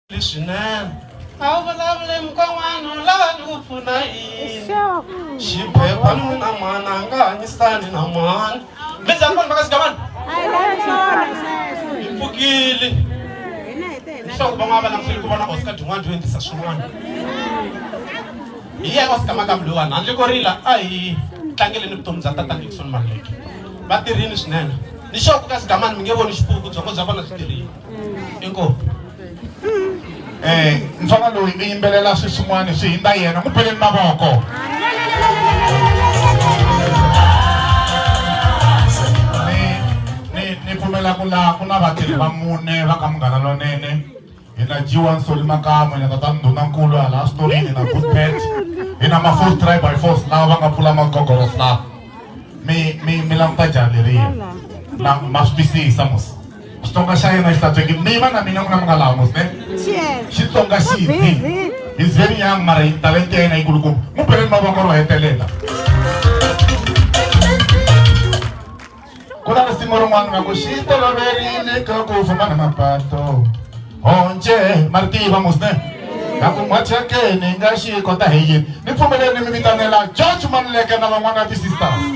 Swinene a wu vulavuli mukon'wana u lava ni ku pfuna yini xiphepha ni n'wina mhana a nga hanyisani na mhani mi njhani vanhu va ka xigamani hi pfukile leswaku van'wana va langusele ku vona Oscar Din'wana byo endlisa swin'wana hi yena Oscar Makamu loyiwani handle ko rila a hi tlangeleni vutomi bya tata Nixon Maluleke va tirhini swinene ni sure ku ka xigamani mi nge voni xipuku byongo bya vona byi tirhile inkomu. Eh, mfana loyi i yimbelela swi swin'wana swi hindza yena n'wi beleni mavoko ni ni ni pfumela ku laha ku na vatirhi va mune va ka munghana lonene hi na G1 Soli Makamu hi na tatana ndhunankulu hala switoreni hi na Good Pet hi na ma force try by force lava va nga pfula magogoros lava mi mi mi languta njhani leriya na ma swi twisisa musi Xitsonga xa yena xi hlantswekile mi yima na mina n'wina mi nga laha mos ne Xitsonga xi busy he's very young mara talente ya yena yi kulukumba n'wi beleni mavoko ro hetelela ku na risimu rin'wana nga ku xi toloverile ka ku famba na mapato honce ma ri tiva mos ne nga ku n'wachekeni nga xi kota hi yini ni pfumeleni mi vitanela George Maluleke na van'wana ti-sisters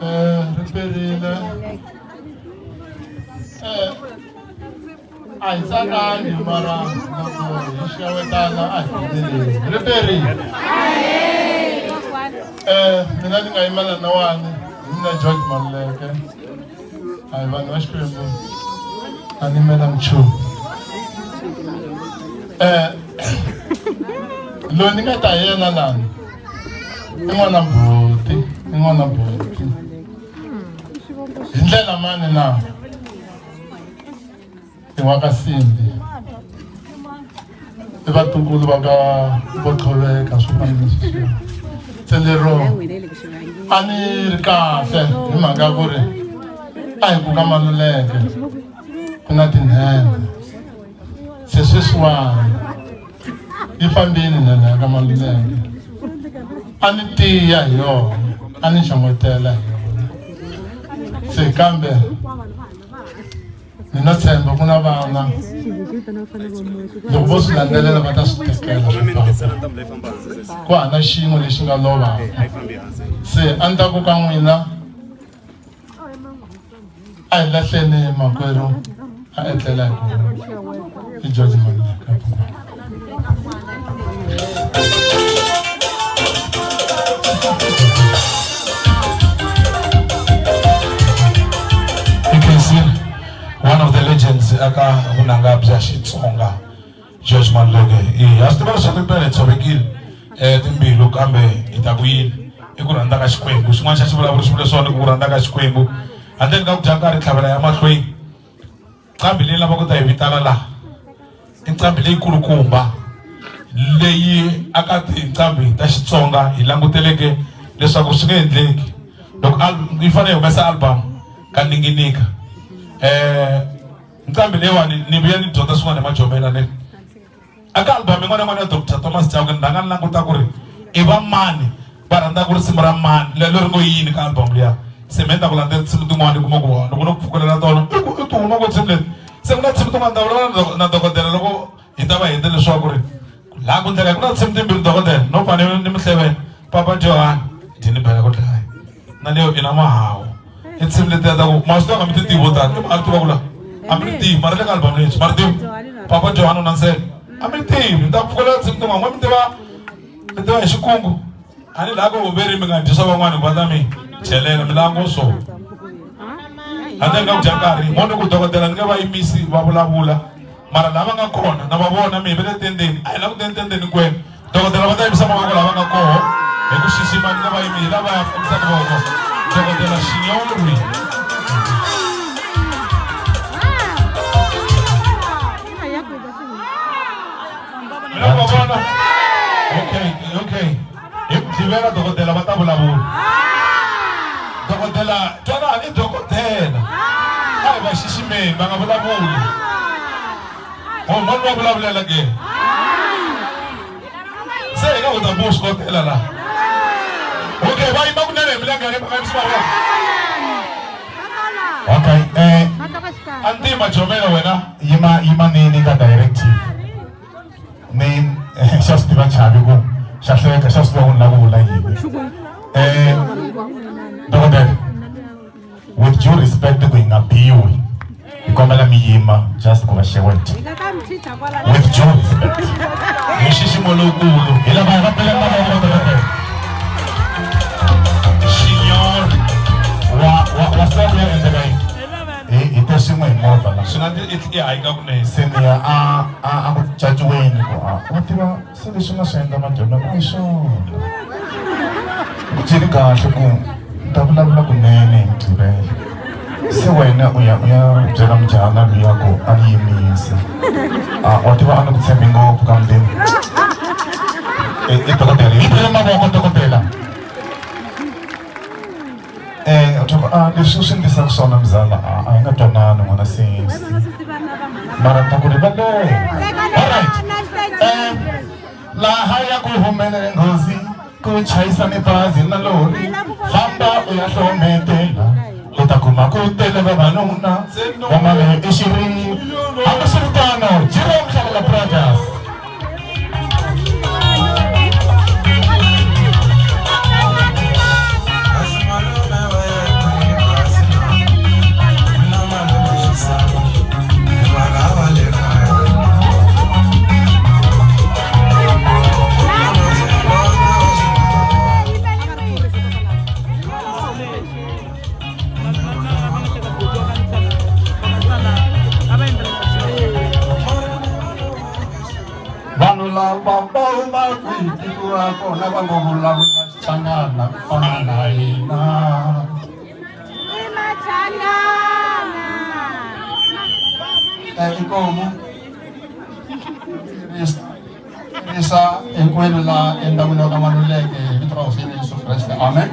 Eh, riperile eh, a hi tsakangi mara loko hi xewetana a hi pfumeleli riperile eh, mina ni nga yimela nawani hi mina George Maluleke a hi vanhu va Xikwembu a ni yimela nchumu eh, loyi ni nga ta hi yena lani i n'wana buti i n'wana buti hi ndlela mani na i wa ka simbi i vatukulu va ka vo qhoveka swo fana na sweswiya se lero a ni ri kahle hi mhaka ya ku ri a hi ku ka Maluleke ku na tinhenha se sweswiwani yi fambile nhenha ya ka Maluleke a ni tiya hi yona a ni xongotela hi yona se kambe ni na tshemba ku na vana loko vo swi landzelela va ta swi tekela swi famba ku hana xin'we lexi nga lovaka se a ni ta ku ka n'wina a hi lahleni makwerhu a etlela hi ku i George Maluleke One of the legends eka vunanga bya Xitsonga George Maluleke e ha swi tiva leswaku impela hi tshovekile um timbilu kambe hi ta ku yini i ku rhandza ka Xikwembu xin'wana xa xivulavuri xi vule swona ku rhandza ka Xikwembu handleni ka ku dya nkarhi tlhavela ya mahlweni nqambi leyi lavaka ku ta yi vitana laha i nqambi leyikulukumba leyi aka tinqambi ta Xitsonga hi languteleke leswaku swi nge endleki loko yi fanele yi humesa album ka ninginika um nqambi leyiwani ni vuya ni dyondza swin'wana hi majomela ne aka album yin'wana na yin'wana ya Dr Thomas Chauke ni rhanga ni languta ku ri i va mani va rhandzaka risimu ra mani lero ri ngo yini ka album liya se me ni ta ku landzela tinsimu tin'wana ni kuma ku loko no ku pfukelela tona i ku i ti huma ku tinsimu leti se ku na tinsimu tin'wana ta vulavula na dokodela loko hi ta va hete leswaku ri laha ku ndlela ku na tinsimu timbirhi dokodela no pfa ni ni mihlevela papa Johan dyi ni bela ku dlaya na leyo i na mahawu i tinsimu letiya ta ku ma swi tiva nga mi ti tivi vo tala i ma tiva ku la a mi ti tivi mara le ka album leyi ma ri tivi papa Johan u na nsele a mi tivi ni ta ku pfukelela tinsimu tin'wana n'we mi tiva mi tiva hi xikungu a ni laha ku veri mi nga dyi swa van'wana ku va ta mi chelela mi lava ngo swona. Handle ka ku dya nkarhi mo ni ku dokodela ni nge va yimisi va vulavula mara lava nga kona na va vona mi hi ve le tendeni a hi la ku teni tendeni hinkwenu dokodela va ta yimisa mavoko lava nga koho hi ku xixima ni nge va yimi hi lava ya fambisaka voko dokodela xinyori mina va vona okay okay hi mugqivela dokodela va ta vulavula dokodela twanani i dokodela a hi va xiximeni va nga vulavuli o mani va vulavulela ke se hi nga ku ta ku swi kotela laha okay va yima kunene hi milenge ya le va yimisa mavoko Okay, a ntima jomela wena yima yima ni nyika directive. Ni xa swi tiva chavi ku xa hleka xa swi tiva ku ni lava ku vula yini. Dokodela, with due respect ku hi nga biwi, hi kombela mi yima just ku va xeweta. With due respect. Hi nxiximo lowukulu. Hi lava hi va bela mavoko dokodela. Xinyori. Wa wa wa swi tiva ku ya endleka yini? Hi hi te swin'we hi movha la. Swi nga ndzi i hayika kunene. Se ni ya a a a ku caciweni ku a wa tiva se leswi nga swi endla madyondza a hi swona. Ku byeli kahle ku ni ta vulavula kunene hi Mugqivela. Se wena u ya u ya byela mujahana luya ku a ni yimisa. A wa tiva a ni ku tshembi ngopfu ka mundeni. I i dokodela hi bele mavoko dokodela. Eh, u a leswi u swi endlisaka swona mzala a a hi nga twanani n'wana sesi mara ni ta ku rivalela alright laha ya ku humelele nghozi ku chayisa ni bazi na lori famba u ya hlometela u ta kuma ku tele vavanuna va male i xirilo hambiswiritano Jerome Hlabela Brothers. Vanhu lava va huma kwihi tiko ra kona va ngo vulavula Xichangana ku fana na hina. Inkomu tirhisa hinkwenu laha endyangwini wa ka Maluleke hi vito ra Hosi Yesu Kreste amen.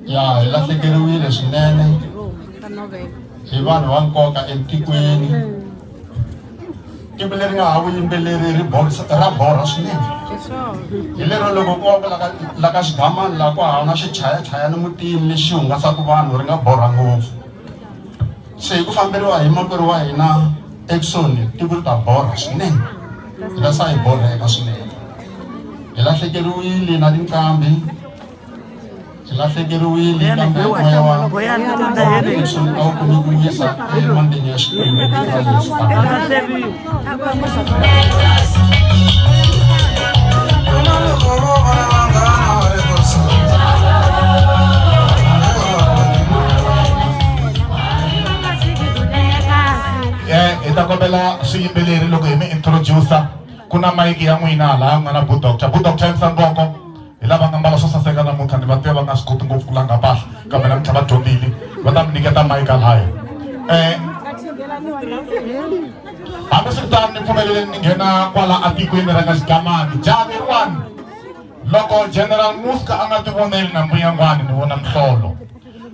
Ya hi lahlekeriwile swinene hi vanhu va nkoka etikweni tiko leri nga ha vuyimbeleri ri ra borha swinene hi lero loko ku va ku la ka xigamani laha ku hava na xichayachayani mutini lexi hungasaka vanhu ri nga borha ngopfu se hi ku famberiwa hi makwerhu wa hina Exxon tiko ri ta borha swinene hi ta sa hi borheka swinene hi lahlekeriwile na tinqambi hi lahlekeriwile kambe moya wa Exxon a wu kumi ku wisa emandleni ya Xikwembu eka Yesu amen. Hi ta kombela swiyimbeleri loko hi mi introducer ku na mayiki ya n'wina laha ku nga na bu doctor bu doctor yimisa voko hi lava nga mbala swo saseka namuntlha ni va tiva va nga swi koti ngopfu ku langa mpahla kambe namuntlha va dyondzile va ta mi nyiketa mayiki halaya hambiswiritano ni pfumeleleni ni nghena kwala atikweni ra ka xigamani jaha leriwani loko general muska a nga tivoneli na mbuyangwani ni vona mihlolo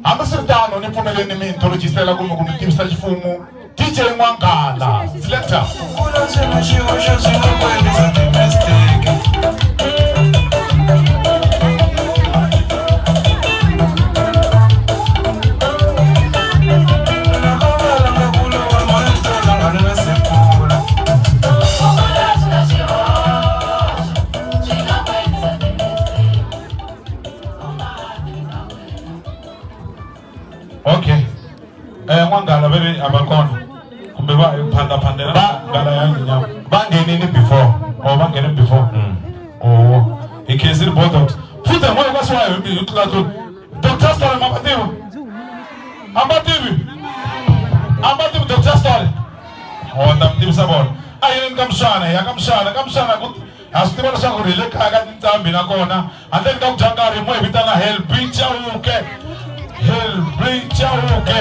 hambiswiritano ni pfumeleni mi introducela kumbe ku mi tivisa xifumu DJ N'wanghala selector. Okay. N'wanghala ve ri a va kona kumbe va hi phanda-phandela nghala ya nyinyama Va nghenile before. Oh, va nghene before. Oh, hi khensile bodot futhi hi moya wa hi tlula tlula. Dr. Story ma va tiva? A ma tivi? A ma tivi Dr. Story? Oh, ta mi tivisa vona. A hi yeni ka Mswana, hi ya ka Mswana, ka Mswana ku ha swi tiva leswaku ri hi le kaya ka tinqambi nakona handleni ka ku dya nkarhi mo hi vitana Helby Chauke. Helby Chauke.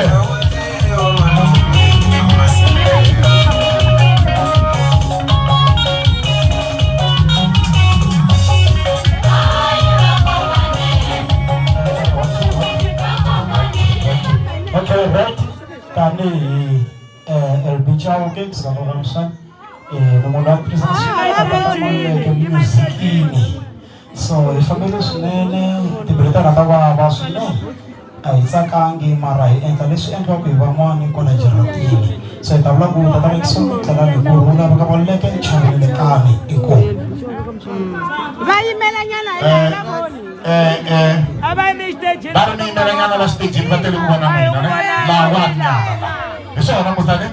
Okay, right. Tanihi LB Chauke kusuka ka Ramshan ni munhu wa tirhisana swinene na Tata Maluleke musicini. So hi fambile swinene timbilu ta hina ta vava swinene a hi tsakangi mara hi endla leswi endliwaka hi van'wani kwala jaratini. So hi ta vula ku Tata Nixon tlela hi ku rhula va ka Maluleke chavelelekani inkomu. Va yimelanyana hi Eh, la voni. eh, eh. A va yimi exitejini. Va ri mi yimelanyana la xitejini va tele ku vona n'wina ne lawa nyana hi swona musane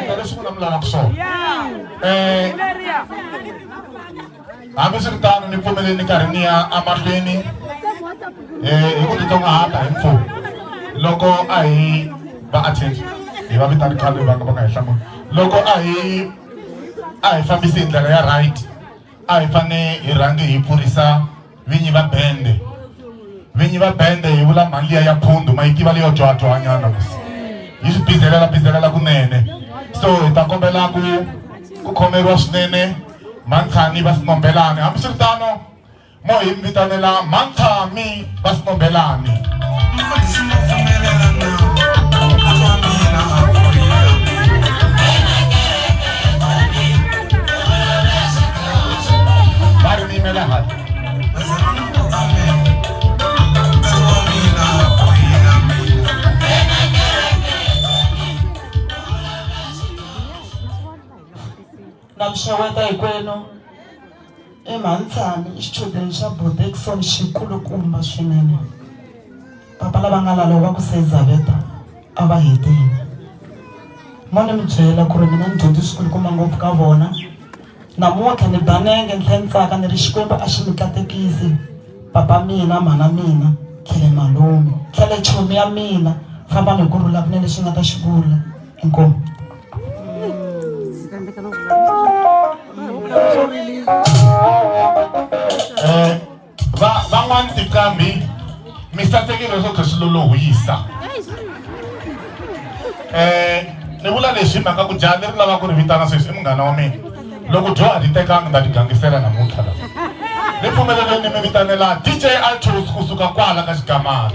ta leswi n'wina mi lavaka swona um hambiswiritano ni pfumeleni karhi ni ya emahlweni um hi ku titsongahata hi mpfuno loko a hi va attention hi va vitani khale va nga va nga hi hlamuli loko a hi a hi fambisi hi ndlela ya right a hi fane hi rhange hi pfurisa vinyi va bende vinyi va bende hi vula mhani liya ya phundu ma yi tiva leyo dzwadzwanyana yi swi bizelela bizelela kunene so hi ta kombela ku ku khomeriwa swinene mantshani va sinombelani hambiswiritano mo hi mi vitanela mantshami va sinombelani va ri mi yimela hala Na mi xeweta hinkwenu i mhani i xichudeni xa Bodexon xikulukumba swinene papa lava nga lalo va ku Sezaveta a va hetini mo ni mi byela ku ri mina ni dyondze swikulukumba ngopfu ka vona namuntlha ni ba nenge ni tlhela ni tsaka ni ri Xikwembu a xi mi katekisi papa mina mhana mina tlhele malume tlhele chomi ya mina fambani hi ku rhula ku na lexi nga ta xi vula inkomu. Eh, va van'wani tinqambi mi sasekile swo kha swi lolohisa eh ni vula leswi hi mhaka ku jaha leri lavaka ku ri vitana sweswi i munghana wa mina loko dyo a ti tekanga ni ta ti gangisela namuntlha la ni pfumeleleni ni mi vitanela dj altos kusuka kwala ka xigamana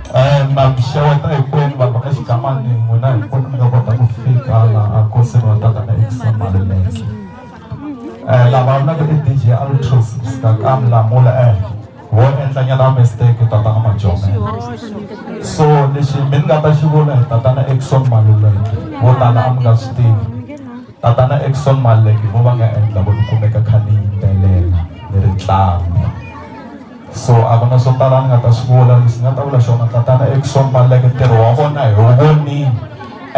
Eh, na mi xeweta hinkwenu vanhu va ka xigamani n'wina hinkwenu mi nga kota ku fika laha nkosini wa tatana Exa Maluleke eh lava vulaka i DJ Altroz kusuka ka Mlamula eh wo endla nyana mistake tatana Majome so lexi mi ni nga ta xi vula hi tatana Exxon Maluleke vo tala a mi nga swi tivi tatana Exxon Maluleke vo va nga endla ku ni kumeka kha ni yimbelela ni ri ntlangu so a ku na swo tala ni nga ta swi vula lexi ni nga ta vula xona tatana Exxon Maluleke ntirho wa vona hi wu vonile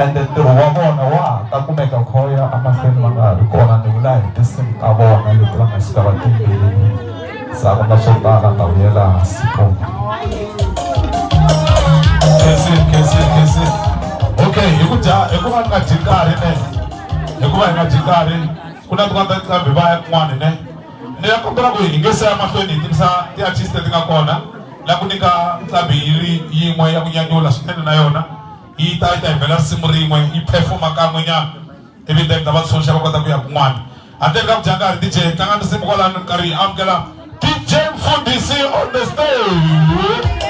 ende ntirho wa vona wa ha ta kumeka khoya emahlweni va nga ha ri kona ni vula hi tinsimu ta vona leti va nga suka va timbelelini se a ku na swo tala ni ta vuyela hansi kona Khensi, khensi, khensi. Okay, hi ku dya hi ku va ni nga dyi nkarhi ne hikuva hi nga dyi nkarhi ku na tin'wana ta tinqambi va ya kun'wana ne ni ya kombela ku hi nge se ya mahlweni hi tivisa ti-artist leti nga kona la ku nyika nqambi yi ri yin'we ya ku nyanyula swinene na yona yi ta yi ta hi bela risimu rin'we yi performa kan'we nyana ivi then ta va tshunxa va kota ku ya kun'wana handle ka ku dya nkarhi DJ tlanga risimu kwalano nkarhi hi amukela DJ Mfundhisi on the stage.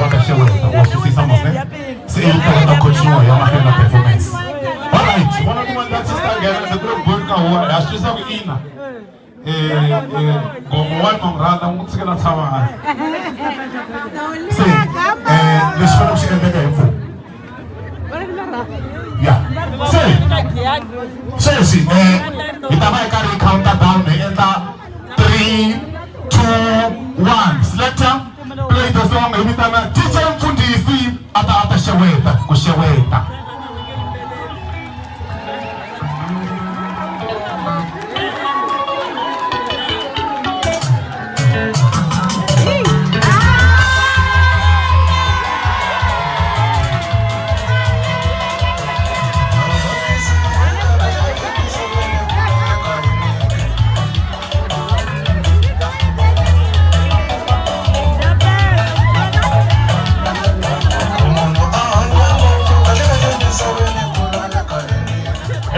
va ta xeweta wa swi twisisa mos ne se i ta ta continue ya mahlweni na performance alright vona tin'wana ta sister nghena se ku ri ku ka huwa ha swi twisisa ku ina gomo wa ma n'wi rhandza n'wi tshikela tshama hansi se leswi fanele ku swi endleka hi mpfhuka ya se sweswi hi ta va hi karhi hi counter down hi endla 3 2 1 selector play the song hi vitana DJ Mfundhisi a ta a ta xeweta ku xeweta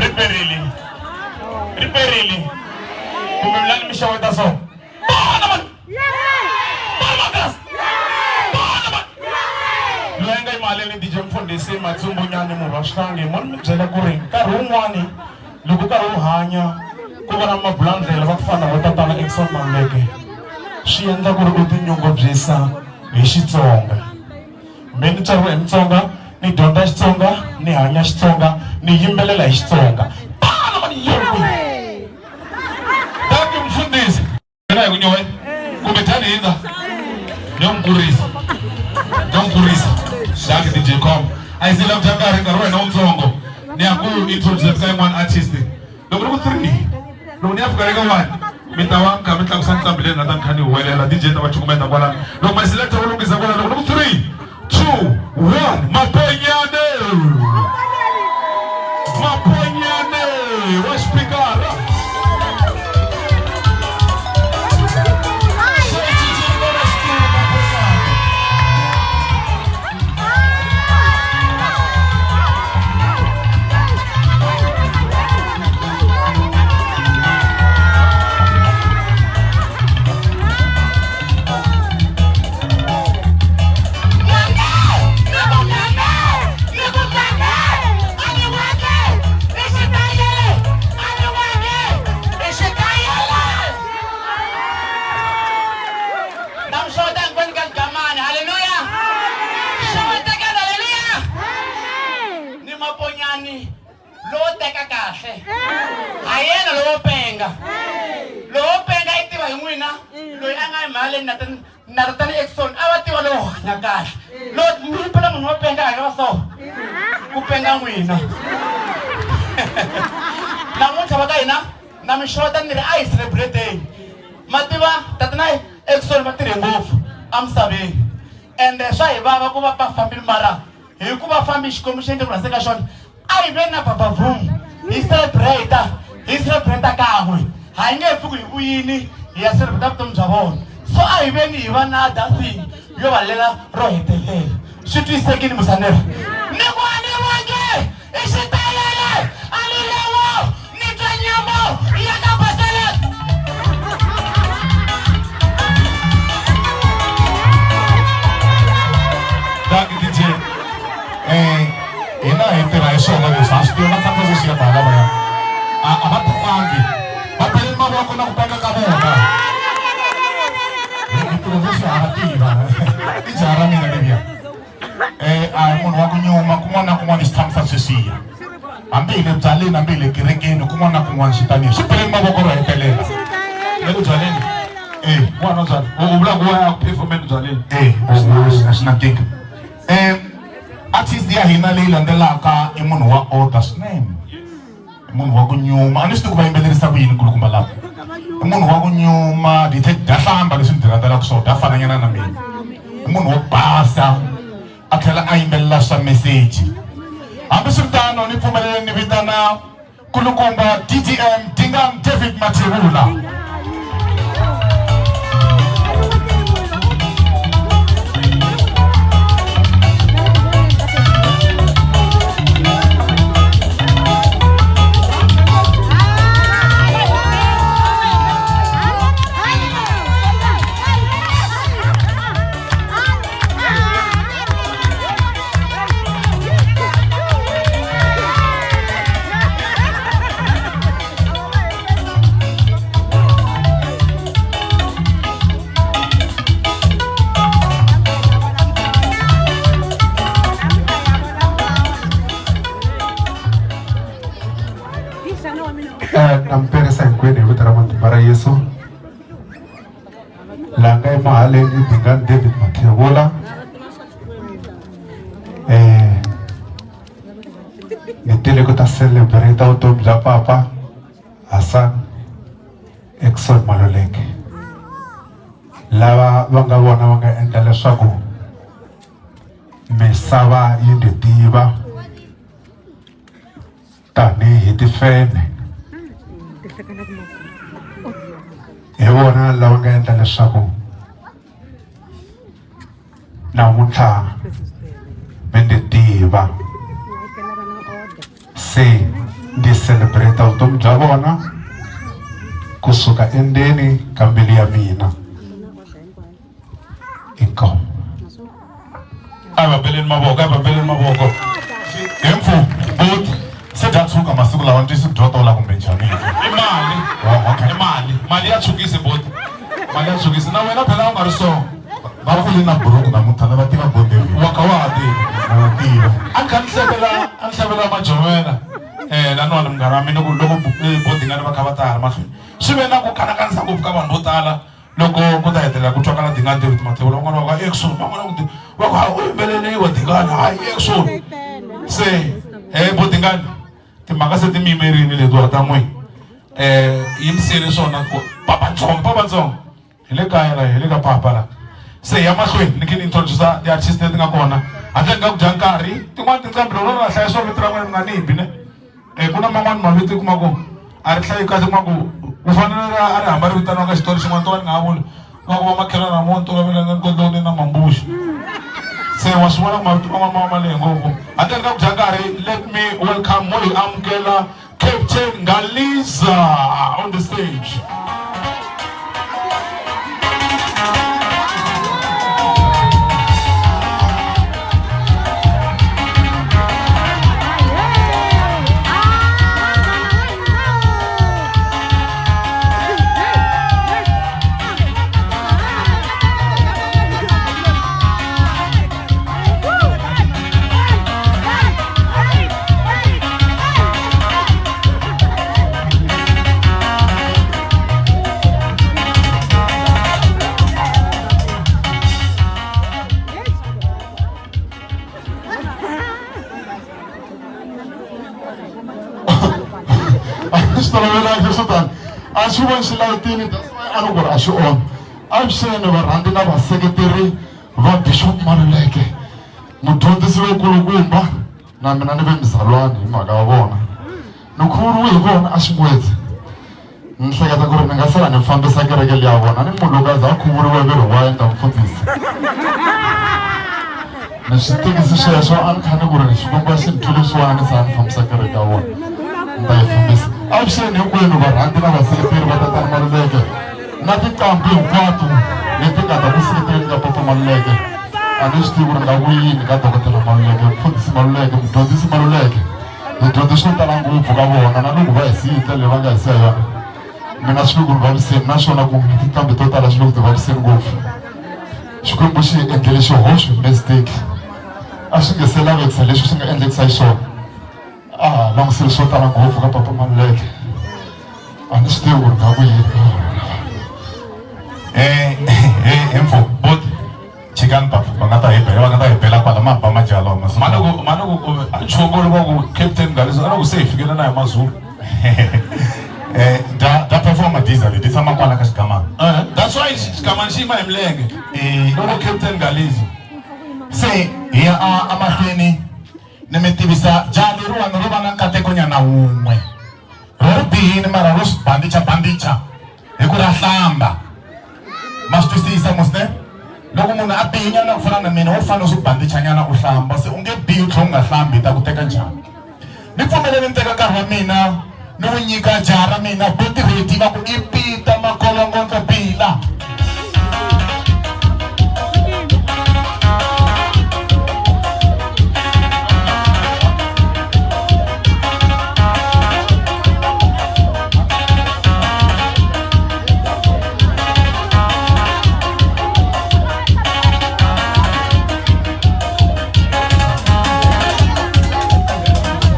Riperile riperile kumbe vulani mi xeweta so bana man bana makas bana man loyi a nga yimaleni DJ Mfundhisi Matsumbunyani munhu wa xihlangi mo ni mi byela ku ri nkarhi wun'wani loko u karhi u hanya ku va na mabulandlela va ku fana na vo tatana Eckson Maluleke swi endla ku ri u tinyungubyisa hi Xitsonga me ni tswariwe hi Mutsonga ni dyondza Xitsonga ni hanya Xitsonga ni yimbelela hi Xitsonga bana mani yowe thank you mfundhisi Yena hi ku nyowe kumbe dyani hindza ni yo n'wi kurisa ni yo n'wi kurisa Jacques DJ Com a yi zila dya nkarhi nkarhi wa hina wutsongo ni ya ku introduce ka yin'wana artist loko ni ku 3 loko ni ya fika le ka 1 mi ta va mi kha mi tlakusa nqambi leyi nga ta ni kha ni huwelela DJ ta va cukumeta kwalano loko ma selector wo lunghisa kwalano loko ni ku 3 2 1 Maponyane Maponyane wa xipikara Lowo teka kahle ha yena lowo penga lowo penga i tiva hi n'wina loyi a nga yi mhaka leyi na tatana Eckson a va tiva lowo hanya kahle lo mi phela munhu wo penga a nga va so ku penga n'wina namuntlha va ka hina na mi xota ni ri a hi celebrate-eni ma tiva tatana Eckson va tirhe ngopfu emisaveni ende swa hi vava ku va va fambile mara hi ku va fambi xikwembu xi endle ku rhandza ka xona a hi veni na babavum hi celebrate hi celebrate kan'we ha yi nge pfuki hi vuyini hi ya celebrate vutomi bya vona so a hi veni hi va na that thing yo va lela ro hetelela swi twisekini musanera ni ku a ni vange i xitayele a ni lewo ni twa nyamo ya ka basele Dankie DJ. Hina hi tirha hi swona leswi ha swi tiva va tshamisa sweswiya vanhu lavaya a a va tivangi va beleni mavoko na ku paka ka vona hi tirha sweswi ha tiva i jaha ra mina leriya a hi munhu wa ku nyuma kun'wana na kun'wana xi tshamisa sweswiya hambi hi le byaleni hambi hi le kerekeni kun'wana na kun'wana xi tanihi swi beleni mavoko ro hetelela le ku byaleni wa nwa byala u vula ku wa ya ku performeni byaleni a swi na nkingha Artist ya hina leyi landzelaka i munhu wa order swinene. I munhu wa ku nyuma. A ni swi tivi ku va yimbelerisa ku yini nkulukumba lava. I munhu wa ku nyuma, dyi tlhe dya hlamba leswi ni dyi rhandzelaka swona, dya fananyana na mina. I munhu wo basa, a tlhela a yimbelela swa meseji. Hambiswiritano ni pfumelele ni vitana Kulukumba DDM Dingaan David Mathebula. Na mi perisa hinkwenu hi vito ra matimba ra Yesu. Laha nga emahaleni i Dingani David Mathevula. Eh ni tile ku ta celebrate vutomi bya papa Hassan Exxon Maluleke. Lava va nga vona va nga endla leswaku misava yi ndzi tiva tanihi tifene hi vona lava nga endla leswaku namuntlha mi ndzi tiva se ndzi celebrate vutomi bya vona kusuka endzeni ka mbilu ya mina inkomu a va beleni mavoko a va beleni mavoko hi mpfu bot se bya tshuka masiku lawa ni byo tola kumbe njhani i mali oh, okay. i mali mali ya tshukisi bot mali ya tshukisi na wena phela u nga ri so va pfule na buruku namuntlha na va tiva bo David wa kha wa ha tiva na va tiva a ni kha ni hlevela a ni hlevela majomela um laniwani munghana wa mina ku loko bodingani va kha va ta hala mahlweni swi ve na ku kanakanisa ngopfu ka vanhu vo tala loko ku ta hetelela ku twakala Dingani David Mathebula van'wana va ku ekusuhi van'wana ku va ku hayi u yimbeleliwa Dingani hayi ekusuhi se he bo Dingani timhaka se ti mi yimerile letiwa ta n'wina um yi mi siyele swona ku papantsongo papantsongo hi le kaya la hi le ka papa la se ya mahlweni ni khe ni introduce ti-artist leti nga kona handle ni nga ku dya nkarhi tin'wani tinqambi loko no hlaya swo vito ra n'wina mi nga ni bi ne Eh, ku na man'wani mavito i kuma ku a ri hlayi kahle kuma ku ku fanele a ri hamba ri vitaniwa ka xitori xin'wana to va ni nga ha vuli va ku va makhelwana mo ntolovela nga ni na mambuxi se wa swi vona ku mavito man'wana ma va ma lehe ngopfu handle ka ku dya nkarhi let me welcome mo hi amukela captain ngaliza on the stage swi tolovelanga swo tani a swi voni swi layitini that's why a ni ku ri a swi on avuxeni varhandzi na vaseketeri va bishop maluleke mudyondzisi lonkulukumba na mina ni ve muzalwani hi mhaka ya vona ni khuvuriwe hi vona a xingwedzi ni hleketa ku ri ni nga sala ni fambisa kereke liya vona ni munhu loko a za a khuvuriwe ve ri wa endla mfundhisi ni swi tivisi sweswo a ni kha ni ku ri xikwembu a xi ni twile swin'wana ni sala ni fambisa kereke ya vona ni ta yi fambisa avuxeni hinkwenu varhandzi na vaseketeri va tatana maluleke na tinqambi hinkwato leti nga ta ku seketeleni ka papa maluleke a ni swi tivi ku ri nga ku yini ka dokodela maluleke mfundhisi maluleke mudyondzisi maluleke hi dyondze swo tala ngopfu ka vona na loko va hi siyi ndlela leyi va nga hi siya yona mina swi le ku ni vaviseni naswona ku tinqambi to tala swi le ku ti vaviseni ngopfu xikwembu xi hi endlele xihoxo mistake a swi nge se lavekisa leswi swi nga endlekisa xiswona a ha langutisele swo tala ngopfu ka papa maluleke a ni swi tivi ku ri nga ku yini Eh, eh, eh, mfo, bot, chikani papa va nga ta hi bela va nga ta hi bela kwala ma ba majalwa masiku Manuku, manuku, a chongolo va ku captain Galiso, a ku se hi fikela na hi Mazulu. eh da da performa diesel di tshama kwala ka xigamana Eh, that's why xigamana xi yima hi milenge. Eh, Loko captain Galiso. se hi ya a amahlweni ni mi tivisa jaha leriwani ro va na nkatekonyana wun'we ro ri bihini mara ro swi bandicha bandicha hi ku ra hlamba ma swi twisisa mos ne loko munhu a bihinyana ku fana na mina wo fanele u swi bandichanyana u hlamba se u nge bihi u tlhela u nga hlambi hi ta ku teka njhani ni pfumeleni ni teka nkarhi wa mina ni wu nyika jaha ra mina botireti va ku i pita makolongontlo bila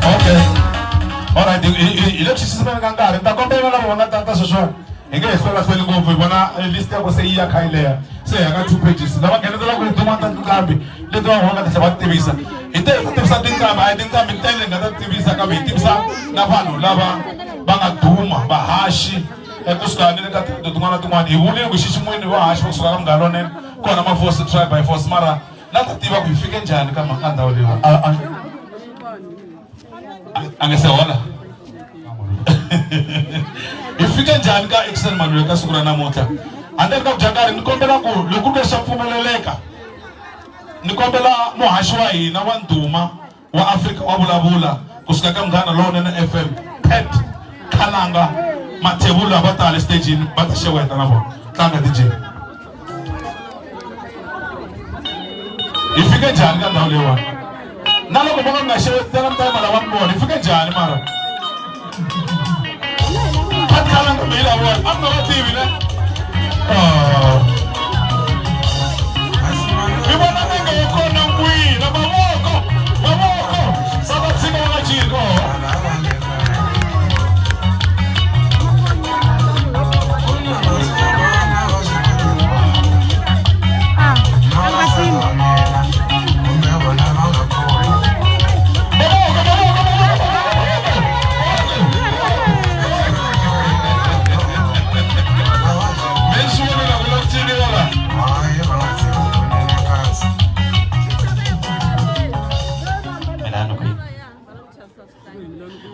Okay. All right. Alright, hi le ku xiximeni ka nkarhi. Ni ta kombela lava va nga tata sweswiwani. Hi nge he hlwela hlweli ngopfu hi vona eh, list ya ku se yi ya kha yi leha. Se hi ya ka two pages. Lava nghenelelaka hi tin'wana ta tinqambi leti va nga ta tlhela va ti tivisa. Hi te hi ta tivisa tinqambi, a hi tinqambi ntsena hi nga ta ti tivisa kambe hi tivisa na vanhu lava va nga duma, vahaxi eh, kusuka ni le ka tinto tin'wana na tin'wana. Hi vulile ku xiximiwini vahaxi va kusuka ka Munghana Lonene kona Mafosi Tribe by Force mara na ta tiva ku hi fike njhani ka ka ndhawu leyiwani. A nge se hola hi fike njhani ka Excel Maluleke ka siku ra namuntlha handle ka ku dya nkarhi ni kombela ku loko ku ri swa pfumeleleka ni kombela muhaxi wa hina wa ndhuma wa Afrika wa vulavula kusuka ka Munghana Lowunene FM Pat Khalanga Mathebula va ta le stagini va ta xeweta na vona tlanga DJ hi fike njhani ka ndhawu leyiwani na loko mo ka mi nga xewetela mi ta yima lava mi vona hi fike njhani mara Pat Khalanga mi hi lavona a mi nga va tivi ne Ah. Mi vona nenge wa kona n'wina mavoko mavoko va va tshika va nga cini oh.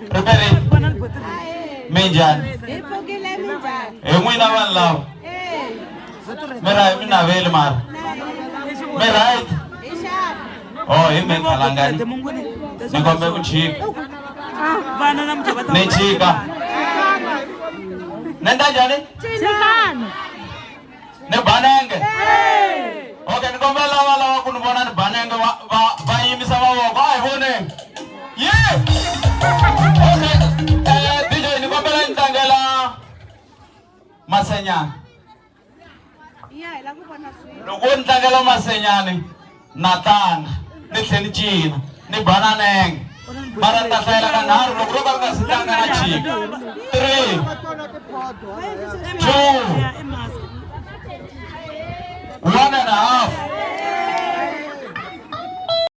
Riperi minjhani hi n'wina vanhu lava mi ra mi naveli mara mi right oh hi me khalangani ni kombe ku chika ni chika ni endla njhani ni banenge okay ni kombela lava lava ku ni vona ni banenge va va va yimisa mavoko a hi voneni ye okay eh DJ ni kombela ni tlangela masenyana loko ni tlangela masenyani na tlanga ni tlhe ni cina ni bana nenge mara ni ta hlayela ka nharhu loko ro ka ri nga si tlanga na chika 3 2